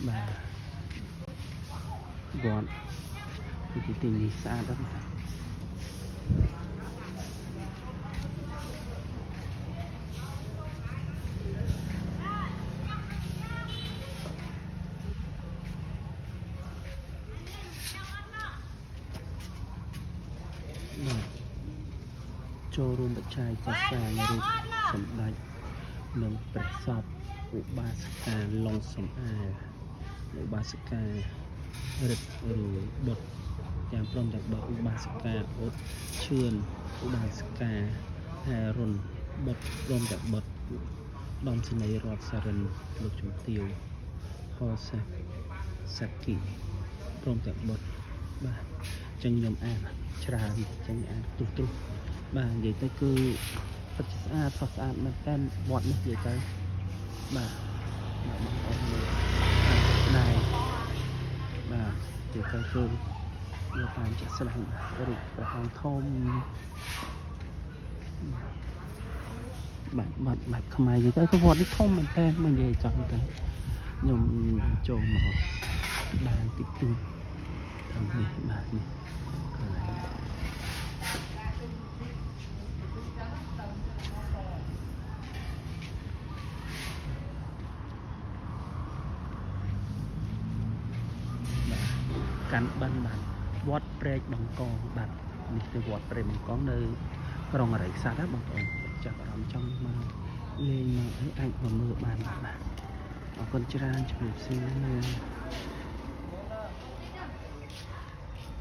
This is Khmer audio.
បាទវត្តគឺទីនេះស្អាតណាស់បាទបាទចូលរួមបច្ច័យកសាងរូបសម្ដេចនិងព្រះសពឧបាសិកាឡុងសំអាលឧបាសិការិទ្ធឬបុត្រទាំងព្រមទាំងបើឧបាសិកាអ៊ុតឈឿនឧបាសិកាហែរុនបុត្រព្រមទាំងបុត្រដំសេនីយ៍រតសារិនលោកជំទាវហសាសាគីព្រមទាំងបុត្របាទអញ្ចឹងខ្ញុំអានច្រើនអញ្ចឹងអានទ្រុសទ្រុសបាទនិយាយទៅគឺពិតជាស្អាតស្រស់ស្អាតមែនតើវត្តនេះនិយាយទៅបាទបាទបងប្អូនមើលតាមជាក់ស្ដែងបាទនិយាយទៅគឺមើលតាមជាក់ស្ដែងបាទរូបព្រះអង្គធំបាទបាត់បែបខ្មែរនិយាយទៅគឺវត្តនេះធំមែនតើមិននិយាយចង់ទៅខ្ញុំចូលមកបានតិចតួចខាងនេះបាទនេះកន្លែង បាទកាន់បិណ្ឌបាទវត្តព្រែកបង្កងបាទនេះគឺវត្តព្រែកបង្កងនៅក្រុងអរិយក្សត្រណាបងប្អូនចាប់អារម្មណ៍ចង់មកលេងមកអីអាចមកមើលបានបាទបាទអរគុណច្រើនជម្រាបសួរ។